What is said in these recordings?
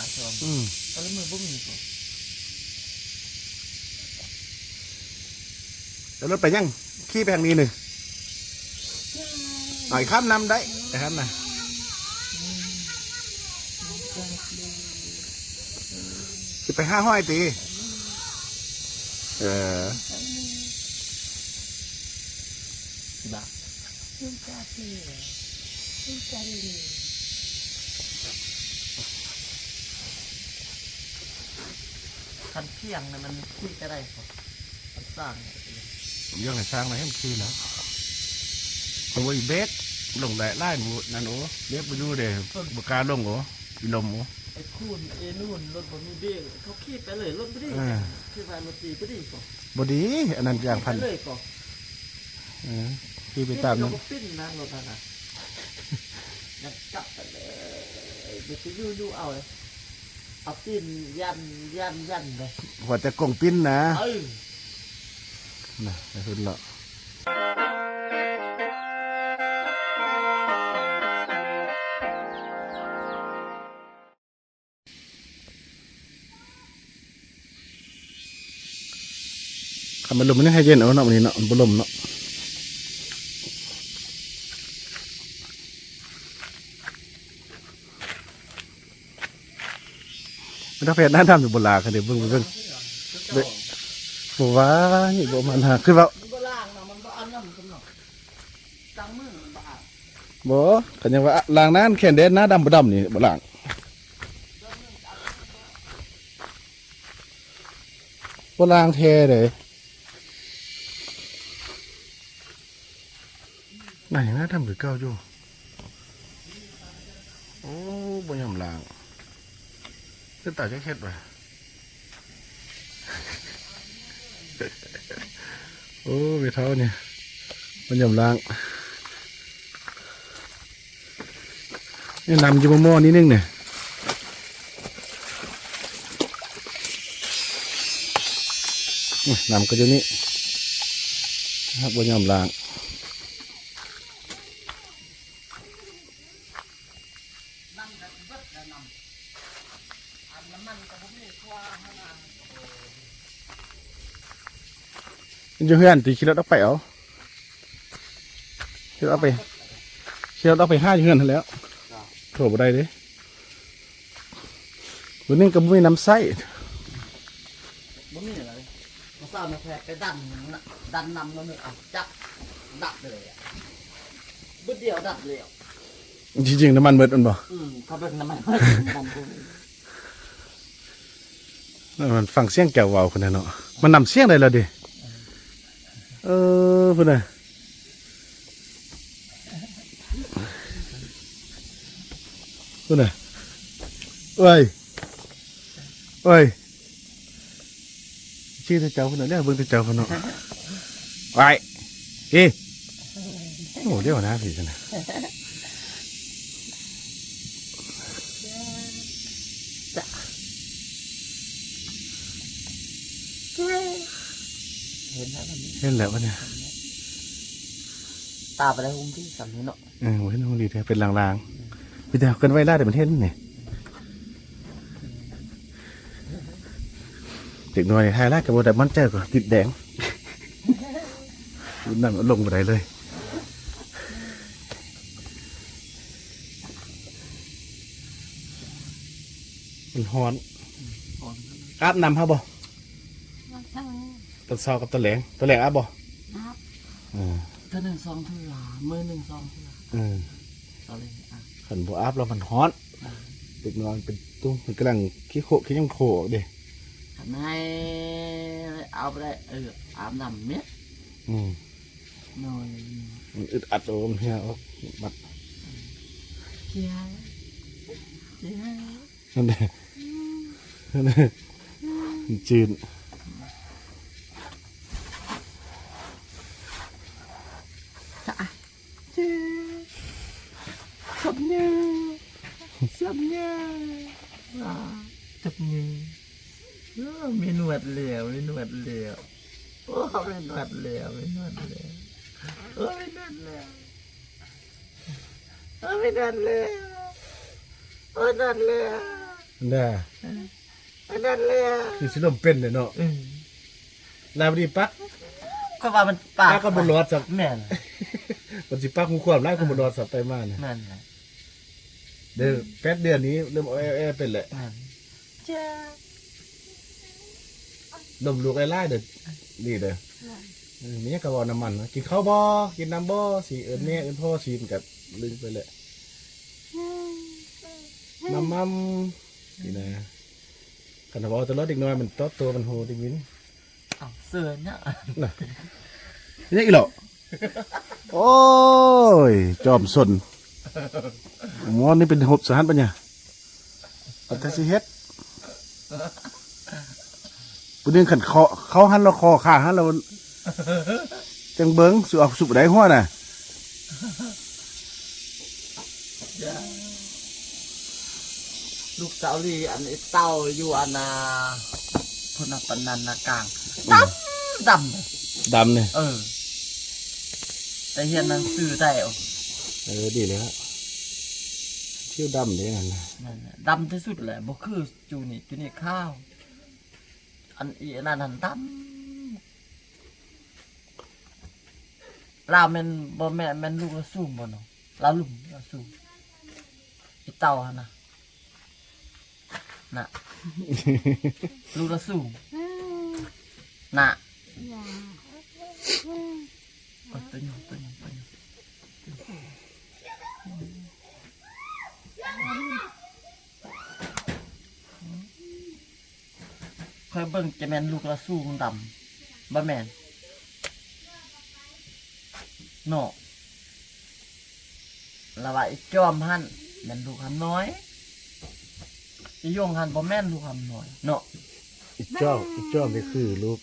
ອືມ ແຕ່ລະມື້ບໍ່ມີກໍ ແລ້ວລົດໄປຫຍັງ? ຂີ່ໄປທາງນີ້ນີ້ ເອົາ ຂ້າມນ້ຳໄດ້ ໄປຫັ້ນນະ ຊິໄປຫ້າຮ້ອຍຕິ? ເອີ ຄັນທ່ຽງນະມັນຂີ່ກະໄດ້ບໍ່? ຄັນສ້າງ ຢາກໃຫ້ສ້າງນະໃຫ້ມັນຂີ່ແລ້ວ ເອົາໄວ້ເບຣກ ລົງໄດ້ຫຼາຍໝູ່ນັ້ນໂອ ເບຣກບໍ່ຢູ່ເດ້ ບໍ່ກ້າລົງໂອ ອີ່ລົມໂອ ໄອ້ຄູນ ໄອ້ນູນ ລົດບໍ່ມີເບຣກ ເຂົາຂີ່ໄປເລີຍ ລົດບໍ່ດີ ເອີ ຄິດວ່າລົດດີບໍ່ດີບໍ່? ບໍ່ດີ ອັນນັ້ນຢ່າງພັນ ເລີຍກໍ ເອີ ຂີ່ໄປຕາມນັ້ນ ເປັນນະ ລົດຫັ້ນນະ ຍັງຈັບໄປເລີຍ ໄປຢູ່ໆເອົາເລີຍ ເອົາຕີນຢັນ ຢັນ ຢັນໄປ ວ່າແຕ່ກົງປິ່ນນະ ເອີ ນະ ໄປພຸ້ນເນາະ. ຄັນມັນລົມມັນຍັງໃຫ້ເຢັນເອົາເນາະ ມື້ນີ້ເນາະ ມັນບໍ່ລົມເນາະ ມັນຕ້ອງໄປເຮັດໜ້າດຳຢູ່ບໍ່ລາ ຄັນໄດ້ເບິ່ງ ໄປເບິ່ງ ບໍ່ວ່ານີ້ ບໍ່ມາລາ ຄືວ່າ ບໍ່ລ້າງນະ ມັນບໍ່ອັນນັ້ນເນາະ ຈັງມືມັນບໍ່ອາບ ບໍ່ ຄັນຍັງວ່າລ້າງນານແຂນແດນ ໜ້າດຳບໍ່ດຳນີ້ບໍ່ລ້າງ ບໍ່ລ້າງແທ້ເດ້ ໜ້າຍັງໜ້າດຳຄືເກົ່າຢູ່ ໂອ້ ບໍ່ຍອມລ້າງ ເປັນຕາຈັກເຮັດວ່າ ໂອ້ ແມ່ເຖົ້ານີ້ ມັນຍາມລ້າງ ນີ້ນ້ຳຢູ່ໝໍ້ໆ ນິດໜຶ່ງນີ້ ນີ້ ນ້ຳກໍຢູ່ນີ້ ບໍ່ຍອມລ້າງ. ຢູ່ເຮືອນຕິ ຂີ່ລົດອອກໄປເອົາ ຂີ່ລົດອອກໄປ ຂີ່ລົດອອກໄປຫາຢູ່ເຮືອນຫັ້ນແຫຼ້ວ ໂທບໍ່ໄດ້ເດ້ ມື້ນີ້ກໍບໍ່ມີນ້ຳໃຊ້ ບໍ່ມີຫຍັງເລີຍ ມື້ເຊົ້ານະ ແພດໄປດັນ ດັນນ້ຳ ນ້ຳ ເອົາຈັບດັບເລີຍ ບຶດດຽວດັບແລ້ວ. ຈິງໆ ນ້ຳມັນເບິດແມ່ນບໍ່? ອືມ ເຂົາເບິ່ງນ້ຳມັນເບິດ ນ້ຳມັນບໍ່ມີ ນັ້ນມັນຟັງສຽງແກວເວົ້າພຸ້ນນະເນາະ ມັນນຳສຽງໄດ້ແລ້ວເດ້ ເອີ ພຸ້ນນະ ພຸ້ນນະ ເອີຍ ເອີຍ. ຊີ້ແຕ່ເຈົ້າພຸ້ນນະ ແລ້ວເບິ່ງແຕ່ເຈົ້າພຸ້ນເນາະ ໄວ້ ເອີ ໂອ້ ດຽວນະ ພີ້ຊັ້ນນະ ເຫັນແລ້ວບັດນີ້ ເຫັນແລ້ວບັດນີ້ ຕາໄປໄດ້ຮຸ່ມທີ່ສ່ຳນີ້ເນາະ. ເອີ ບໍ່ເຫັນຫົງດີແທ້ ເປັນລາງໆ ມີແຕ່ເຄື່ອນໄຫວຫຼາຍແຕ່ມັນເຫັນນີ້ ເດັກນ້ອຍນີ້ຖ່າຍຫຼາຍກໍບໍ່ໄດ້ໝັ້ນໃຈ ກໍຕິດແດງ ລຸ້ນນັ້ນລົງບໍ່ໄດ້ເລີຍ ມັນຮ້ອນ ອືມ ອາບນ້ຳເຮົາບໍ່? ອາບເຊົ້າ ຕອນເຊົ້າກັບຕອນແລງ ຕອນແລງອາບບໍ່? ອາບ ເອີ ເທື່ອໜຶ່ງສອງເທື່ອ ມື້ໜຶ່ງສອງເທື່ອ ເອີ ຕອນແລງອາບ ຄັນບໍ່ອາບແລ້ວມັນຮ້ອນ ເດັກນ້ອຍເປັນຕຸ່ມ ເພິ່ນກຳລັງຂີ້ໂຄຂີ້ຫຍັງໂຄອອກເດ້ ຄັນໃຫ້ອາບໄດ້ ເອີ ອາບນ້ຳເມັດ ອືມ ໜ້ອຍ ມັນອຶດອັດ ໂອ ມັນເຫື່ອອອກ ມັດ ເອີ ຂີ້ໄຫ້ ຂີ້ໄຫ້ ຫັ້ນແຫຼະ ອືມ ຫັ້ນແຫຼະ ມັນຈືນ ສັບເຫຍື້ອ ສັບເຫຍື້ອ ອາ ສັບເຫຍື້ອ ເອີ ມີໜວດແລ້ວ ມີໜວດແລ້ວ ໂອ້ ມີໜວດແລ້ວ ມີໜວດແລ້ວ ໂອ້ ມີໜວດແລ້ວ ໂອ້ ມີໜວດແລ້ວ ໂອ້ ໜວດແລ້ວ. ນະ ອັນນັ້ນແຫຼະ ຄືຊິລົມເປັນເດ້ເນາະ. ອືມ ແລ້ວບັດນີ້ປັກ ຂ້ອຍວ່າມັນປາກ ປາກກໍບໍ່ລອດຊ້ຳ. ແມ່ນ ມັນຊິປັກຫູຄວາມຫຼາຍກໍບໍ່ລອດຊ້ຳ ໄປມານະ. ແມ່ນແຫຼະ ເດີ ແປດເດືອນນີ້ເລີ່ມແອໆເປັນແຫຼະ. ແມ່ນ ລມລູກຫຼາຍໆເດີ ນີ້ເດີ. ເອີ ມີຫຍັງກໍເວົ້ານຳມັນ ກິນເຂົ້າບໍ່ ກິນນ້ຳບໍ່ ຊິເອີ້ນແມ່ ເອີ້ນພໍ່ ຊິມັນກໍລຶ້ງໄປແຫຼະ ນຳມັມນີ້ນະ. ຄັນເວົ້າຕະຫຼອດເດັກນ້ອຍມັນຕອບໂຕ້ ມັນຮູ້ໄດ້ຍິນ. ເອົາເຊີນນະ ນະ ເຮັດຫຍັງອີກແລ້ວ? ໂອ້ຍ ຈອມຊົນ ໝໍນີ້ເປັນຮົບສະຫັດບັນຍາ ເປັນຕາຊິເຮັດ ຜູ້ໜຶ່ງຄັນເຄາະເຂົ້າຫັ້ນລະ ເຄາະຂ້າງຫັ້ນລະ ຈັ່ງເບິ່ງ ຊິເອົາສຸບໃດຫົວນະ. ລູກສາວຫຼີ ອັນໄອ້ເຕົ້າຢູ່ອັນນາ ພຸ້ນນະ ປານນັ້ນນະກາງ ອືມ ດຳ ດຳ ດຳນີ້. ເອີ ໄດ້ຮຽນໜັງສືໄດ້. ເອີ ດີແລ້ວ ຜິວດຳເດ້ນັ້ນນະ ນັ້ນນະ ດຳທີ່ສຸດແຫຼະ ບໍ່ຄືຈູນີ້ ຈູນີ້ຂາວ ອັນອີອັນນັ້ນຫັ້ນດຳ. ລາວແມ່ນ ບໍ່ແມ່ນ ແມ່ນລູກລາວສູງບໍ່ເນາະ? ລາວລຸ່ມ ລາວສູງ ອີເຕົ້າຫັ້ນນະ ນະ ລູກລາວສູງ ນະ. ໂອ້ຍ ຕົວຫຍັງ ຕົວຫຍັງ ຕົວຫຍັງ. ຂ້ອຍເບິ່ງຈະແມ່ນລູກລາວສູງດຳ ບໍ່ແມ່ນເນາະ. ລາວວ່າອີຈອມຫັ້ນແມ່ນລູກຫຳນ້ອຍ ອີຢົງຫັ້ນບໍ່ແມ່ນລູກຫຳນ້ອຍເນາະ. ອີຈອມ ອີຈອມນີ້ຄືລູກ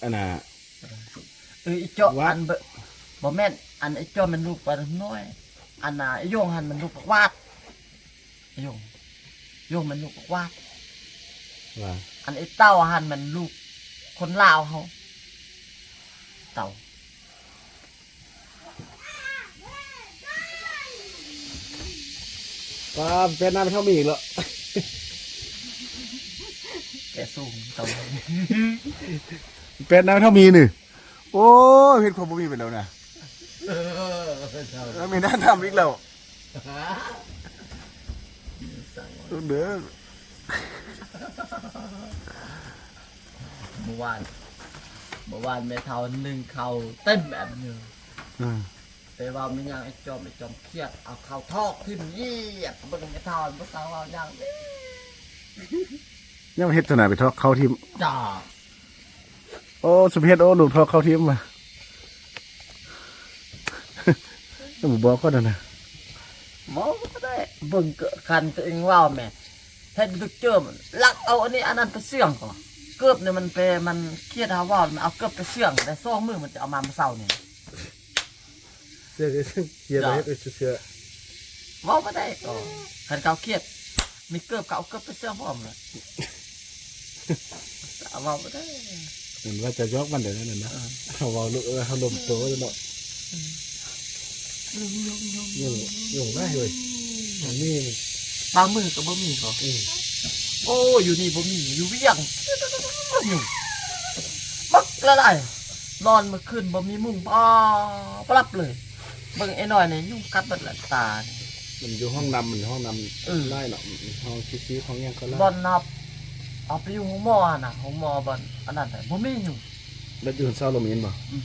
ອັນນ່າ ເອີ ອີຈອມ ອັນ ບໍ່ແມ່ນ ອັນອີຈອມແມ່ນລູກປານ້ອຍ ອັນນ່າ ອີຢົງຫັ້ນແມ່ນລູກປາກວາດ ຢົງ ຢົງແມ່ນລູກປາກວາດ ວ່າ ອັນອີເຕົ້າຫັ້ນແມ່ນລູກຄົນລາວເຮົາ ເຕົ້າ. ປາ ແປດໜ້າໄປເທົ່າມີອີກແລ້ວ ແກະສູງເຕົ້າ ແປດໜ້າໄປເທົ່າມີນີ້. ໂອ້ຍ ເຮັດຄວາມບໍ່ມີໄປແລ້ວນະ ເອີ ເອີ ມີໜ້າທຳອີກແລ້ວ ເອີ ເດີ ມື້ວານ ມື້ວານແມ່ເຖົ້າໜຶ້ງເຂົ້າເຕັມແອັບຢູ່ ອືມ ໄປເວົ້າແມ່ນຫຍັງໄອ້ຈອມ ໄອ້ຈອມຄຽດ ເອົາເຂົ້າຖອກຖິ້ມ ຢຽບ ເບິ່ງແມ່ເຖົ້າບໍ່ສັງເວົ້າຫຍັງ ຍັງເຮັດຕົວໜ້າໄປຖອກເຂົ້າຖິ້ມ ຈ້າ. ໂອ້ ສຸເພັດ ໂອ້ ລູກທອກເຂົ້າທີມວ່າ ບໍ່ບອກເຂົານັ້ນນະ ເວົ້າບໍ່ໄດ້ ເບິ່ງກະຄັນຕົວເອງເວົ້າແໝ່ ເຮັດບໍ່ຖືກເຈີ ລັກເອົາອັນນີ້ອັນນັ້ນໄປເຊື່ອງກໍ ເກີບນີ້ມັນໄປ ມັນຄຽດຫາເວົ້າ ມັນເອົາເກີບໄປເຊື່ອງ ໄດ້ສອງມື້ ມັນຈະເອົາມາມື້ເຊົ້ານີ້. ເຊື່ອ ເຊື່ອ ເຊື່ອ ເວົ້າບໍ່ໄດ້ກໍ ຄັນເຂົາຄຽດ ມີເກີບ ເຂົາເອົາເກີບໄປເຊື່ອງພ້ອມລະ ເວົ້າບໍ່ໄດ້ ເຫັນວ່າຈະຢອກມັນໄດ້ນັ້ນນະ ເອີ ເຮົາເວົ້າ ເອີ ເຮົາລົມໂຕເນາະ ອືມ ຍຸງ ຍຸງ ຍຸງ ຍຸງ ຍຸງຫຼາຍເວີຍ ມັນມີ ບາງມື້ກໍບໍ່ມີກໍ ອືມ ໂອ້ ຢູ່ນີ້ບໍ່ມີ ຢູ່ວຽງ ຍຸງ ບັກຫຼາຍໆ ນອນມື້ຄືນບໍ່ມີມຸ້ງ ບໍ່ ບໍ່ຫຼັບເລີຍ. ເບິ່ງໄອ້ນ້ອຍນີ້ຍຸງກັດເບິດລະຕານີ້ ມັນຢູ່ຫ້ອງນ້ຳ ມັນຫ້ອງນ້ຳ ເອີ ຫຼາຍເນາະ ຫ້ອງຊີໆ ຫ້ອງຫຍັງກໍຫຼາຍ ບ່ອນເຮົາ ເຮົາໄປຢູ່ໂຮງໝໍຫັ້ນນະ ໂຮງໝໍບ່ອນອັນນັ້ນນະ ບໍ່ມີຍຸງ ແບບຢູ່ເຊົ້າລະມີແມ່ນບໍ່? ອືມ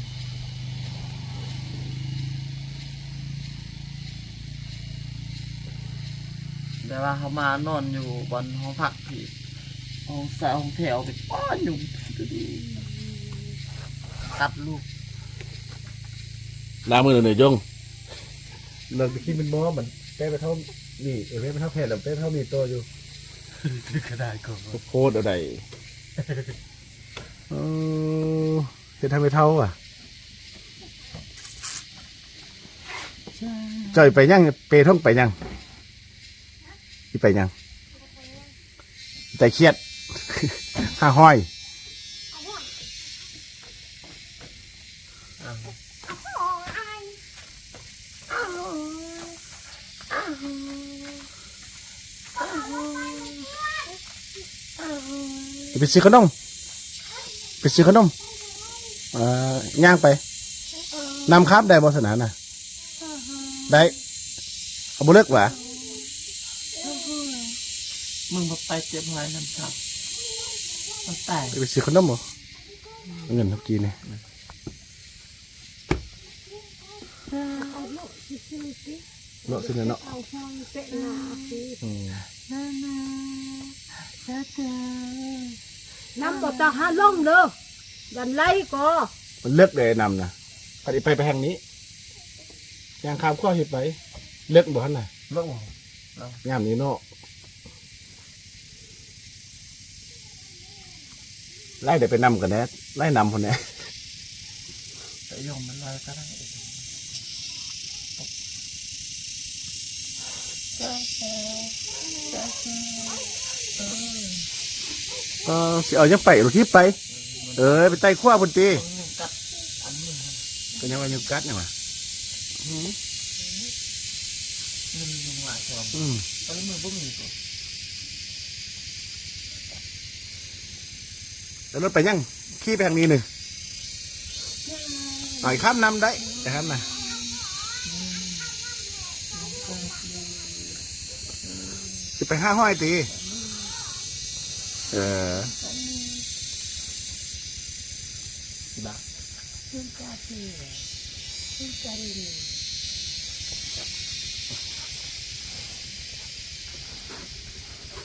ແຕ່ວ່າເຮົາມານອນຢູ່ບ່ອນຫ້ອງພັກທີ່ ຫ້ອງສາ ຫ້ອງແຖວ ໂອ້ຍ ຍຸງ ກັດລູກ ລ້າງມືແລ້ວນີ້ ຢົງ ຫຼັງຈາກກິນເປັນໝໍ ມັນແປໄປເທົ່ານີ້ ເອີ ແປໄປເທົ່າແພດ ແລ້ວແປໄປເທົ່າມີຕໍ່ຢູ່ ກະໄດ້ກໍໂພດເອົາໃດ ເອີ ເຮັດໃຫ້ແມ່ເຖົ້າວ່າ ເຈົ້າໄປຫຍັງ ເປທົ່ງໄປຫຍັງ ຊິໄປຫຍັງ ໄປຄຽດ ຫ້າຮ້ອຍ ອ້າວ ອ້າວ ອ້າວ. ໄປຊື້ຂະໜົມ ໄປຊື້ຂະໜົມ ເອີ ຍ່າງໄປ ນຳຂ້າມໄດ້ບໍ່ຊັ້ນນະ? ໄດ້ ເອົາ ບໍ່ເລິກຫວາ? ມຶງບໍ່ໄປເກັບຫອຍນຳເຂົາ ມັນຕາຍ ໄປຊື້ຂະໜົມບໍ່? ເງິນເຮົາກີ້ນີ້ ເນາະ ຊິເນາະ ເອົາຫອຍເຕະໜ້າຊິ ອືມ ນຳບໍ່ຕ້ອງຫາລົງເດີ ຢ້ານໄຫຼກໍ ມັນເລິກເດ້ນຳນະ ຄັນຊິໄປ ໄປທາງນີ້ ຍ່າງຂ້າມຂົວຊິໄປ ເລິກບໍ່ຫັ້ນນະ? ເລິກ ຍາມນີ້ເນາະ ໄລ່ໄດ້ໄປນຳກັນແດ່ ໄລ່ນຳພຸ້ນແດ່ ໄປຍົມມັນໄລ່ກໍໄດ້ ກໍຊິເອົາຫຍັງໄປ ລົດຖີບໄປ ເອີ ໄປໄຕ່ຂວາພຸ້ນຕິ ຍຸງກັດອັນໜຶ່ງ ກໍຍັງວ່າຍຸງກັດຫຍັງວະ ຫື ມັນຍຸງຫຼາຍກວ່າ ອືມ ຕອນນີ້ມັນບໍ່ມີຕົວ ແລ້ວລົດໄປຍັງ? ຂີ່ໄປທາງນີ້ນີ້ ອາ ຂ້າມນ້ຳໄດ້ ໄປຫັ້ນນະ ຊິໄປຫາຫອຍຕິ? ເອີ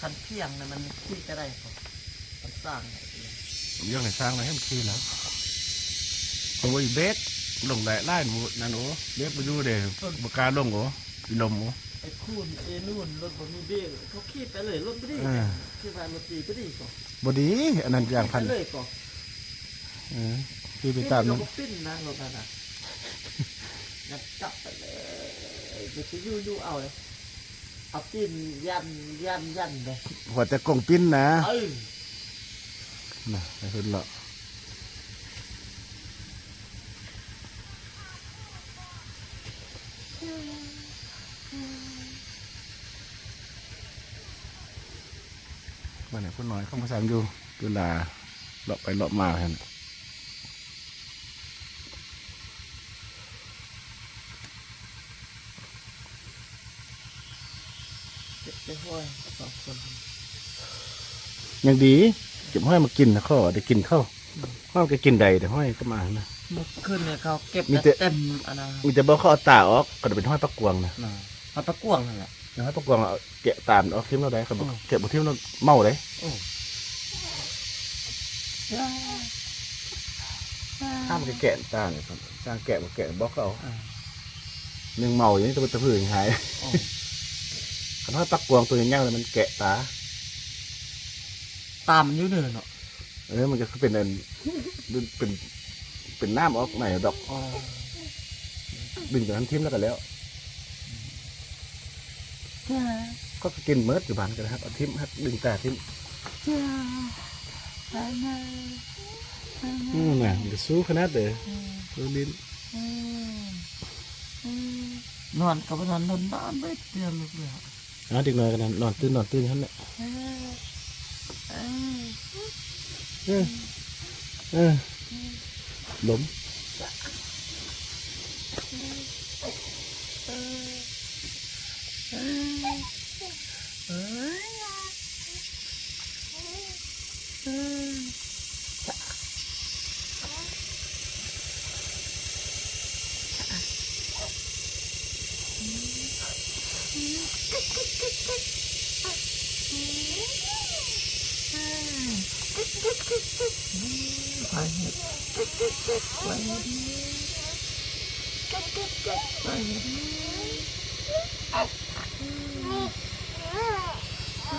ຄັນພຽງນະມັນຂີ່ກໍໄດ້ ຄັນສ້າງ ຢາກໃຫ້ສ້າງນະໃຫ້ມັນຂີ່ແລ້ວ ເພາະວ່າອີເບກລົງໄດ້ຫຼາຍໝູ່ນັ້ນໂອ ເບກບໍ່ຢູ່ເດ້ ບໍ່ກ້າລົງໂອ ອີລົມໂອ ໄອ້ຄູນ ເອນູນ ລົດບໍ່ມີເບກ ເຂົາຂີ່ໄປເລີຍ ລົດບໍ່ດີ ເອີ ຂີ່ໄປລົດດີບໍ່ດີກໍ ບໍ່ດີ ອັນນັ້ນຢ່າງພັນ ໄປເລີຍກໍ ເອີ ຂີ່ໄປຕາມນັ້ນ ບໍ່ປິ່ນນະລົດນັ້ນນະ ຍັດກັບໄປເລີຍ ບໍ່ຊິຢູ່ຢູ່ເອົາເລີຍ ເອົາຕີນຢັນ ຢັນ ຢັນເລີຍ ຫົວແຕ່ກົງປິ່ນນະ ເອີ ນະ ໃຫ້ເພິ່ນເລາະ ບັດນີ້ຜູ້ນ້ອຍເຂົາມາສັ່ງຢູ່ ເວລາເລາະໄປເລາະມາຫັ້ນ ເກັບແຕ່ຫອຍສອງຄົນ ຍັງດີ ເກັບຫອຍມາກິນນະ ຂໍໄດ້ກິນເຂົ້າ ອືມ ເຮົາກໍກິນໄດ້ແຕ່ຫອຍກໍມານະ ເມື່ອຄືນນີ້ເຂົາເກັບ ມີແຕ່ ເຕັມອັນນະ ມີແຕ່ບໍ່ເຂົາເອົາຕາອອກ ກໍເປັນຫອຍປາກກວາງນະ ຫອຍປາກກວາງຫັ້ນແຫຼະ ຫອຍປາກກວາງ ເອົາແກະຕາມັນອອກ ຖິ້ມແລ້ວໄດ້ ຄັນບໍ່ ອືມ ແກະບໍ່ຖິ້ມແລ້ວເມົາເດ້ ອືມ ຫ້າມແກະຕານີ້ ຊ່າງແກະບໍ່ແກະ ບອກເຂົາ ອ່າ ຍັງເມົາຢູ່ນີ້ ຕະພຶດຕະພຶຍຫາຍ ໂອ້ ຄັນເຮົາຕັກກວາງຕົວໃຫຍ່ໆ ແລ້ວມັນແກະຕາ ຕາມັນຢູ່ເນີເນາະ ເອີ ມັນກໍຄືເປັນອັນ ເປັນ ເປັນນ້ຳອອກໃນດອກ ອໍ ດຶງຕົວນັ້ນຖິ້ມແລ້ວກໍແລ້ວ ເຂົາກໍກິນເໝິດຢູ່ບ້ານກໍໄດ້ ຮັບເອົາຖິ້ມ ຮັບດຶງຕາຖິ້ມ ອືມ ນະ ມັນກໍສູ້ຂະໜາດເດີ ອືມ ສູ້ຫຼິ້ນ ອືມ ອືມ ນອນກໍບໍ່ນອນ ນອນເບິດດຽວລຸກແລ້ວ ເອົາ ເດັກນ້ອຍກໍນອນ ນອນຕື່ນ ນອນຕື່ນຫັ້ນແຫຼະ ເອີ ເອີ ເອີ ລົມ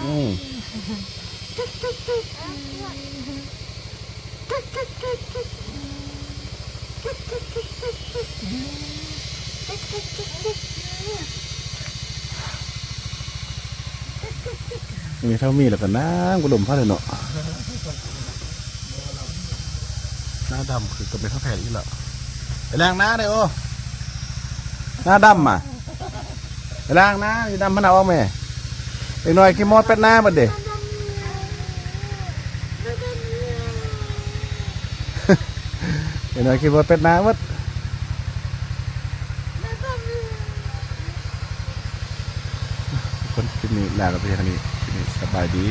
ອືມ ມີເທົ່າມີແລ້ວກໍນັ່ງບໍ່ລົມພາເລີຍເນາະ ໜ້າດຳຄືກັບແມ່ເຖົ້າແພດອີກແລ້ວ ໄປລ້າງໜ້າເດີ້ໂອ ໜ້າດຳມາ ໄປລ້າງໜ້າ ດຳມາໜ້າອອກແມ່ ເດັກນ້ອຍຂີ່ມໍແປດໜ້າໝົດເດ້ ເດັກນ້ອຍຂີ່ມໍແປດໜ້າໝົດ. ຄົນ ຄລິບນີ້ລາກັນໄປເທົ່ານີ້ ຄລິບນີ້ສະບາຍດີ.